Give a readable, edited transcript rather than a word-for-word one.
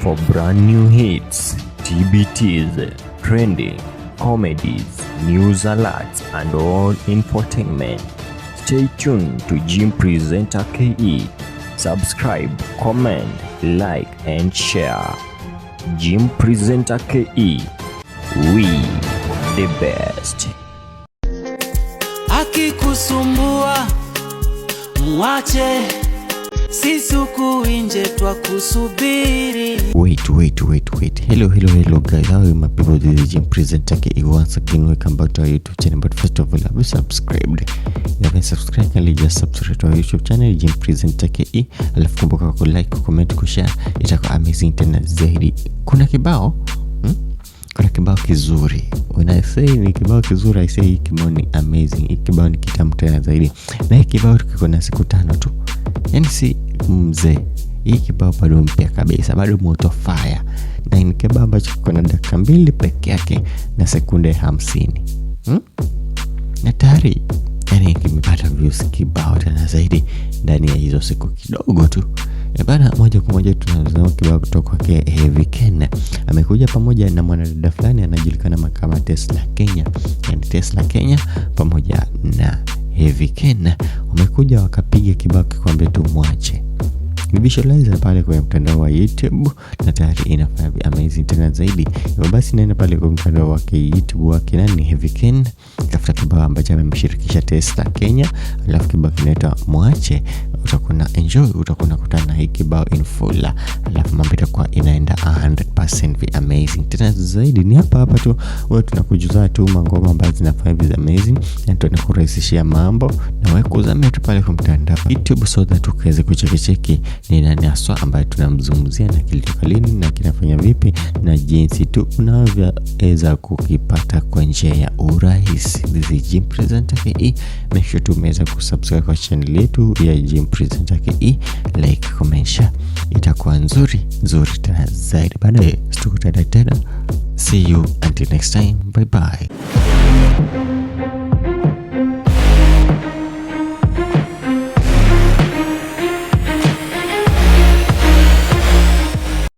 For brand new hits, TBTs, trending, comedies, news alerts, and all infotainment. Stay tuned to Jim Presenter KE. Subscribe, comment, like, and share. Jim Presenter KE. We the best. Akikusumbua mwache, sisi huku nje twakusubiri. Wait, wait, wait, wait. Hello, hello, hello, guys. How are you, my people? This is Jim Presenter KE once again. Welcome back to our YouTube channel. But first of all, have you subscribed? If you haven't subscribed, kindly just subscribe to our YouTube channel, Jim Presenter KE. Alafu kumbuka ku like, ku comment, ku share. Itakuwa amazing tena zaidi. Kuna kibao? Hmm? Kuna kibao kizuri. When I say ni kibao kizuri, I say hii kibao ni amazing. Hii kibao ni kitamu tena zaidi. Na hii kibao kiko na siku 5 tu. Yaani si mzee, hii kibao bado mpya kabisa, bado moto fire, na ni kibao ambacho kiko na dakika 2 peke yake na sekunde 50, Na tayari yani kimepata views kibao tena zaidi ndani ya hizo siku kidogo tu. E bana, moja kwa moja tunazama kibao kutoka kwake Heavy Ken. Amekuja pamoja na mwanadada fulani anajulikana kama Tesla Kenya, yani Tesla Kenya pamoja na Heavy Ken wamekuja wakapiga kibao kikwambia tu mwache. Ni visualizer pale kwenye mtandao wa YouTube na tayari inafanya amazing tena zaidi. Hivyo basi naenda pale kwa mtandao wake YouTube wake nani Heavy Ken, tafuta kibao ambacho amemshirikisha Tesla Kenya, alafu kibao kinaitwa Mwache. Utakuwa na enjoy, utakuwa unakutana na hii kibao in full, alafu mambo itakuwa inaenda 100% vi amazing tena zaidi. Ni hapa hapa tu wewe tunakujuza tu mangoma ambazo zinafanya vi amazing na tunakurahisishia mambo na wewe kuzamia tu pale kwa mtandao YouTube so that ukaweze kuchekicheki ni nani haswa ambaye tunamzungumzia na kilitoka lini na kinafanya vipi na jinsi tu unavyoweza kukipata kwa njia ya urahisi. This is Jim Presenter KE. Make sure tu umeweza kusubscribe kwa channel yetu ya Jim Presenter KE, like, comment, share, itakuwa nzuri nzuri tena zaidi. Baadaye tukutane tena, see you until next time, bye bye.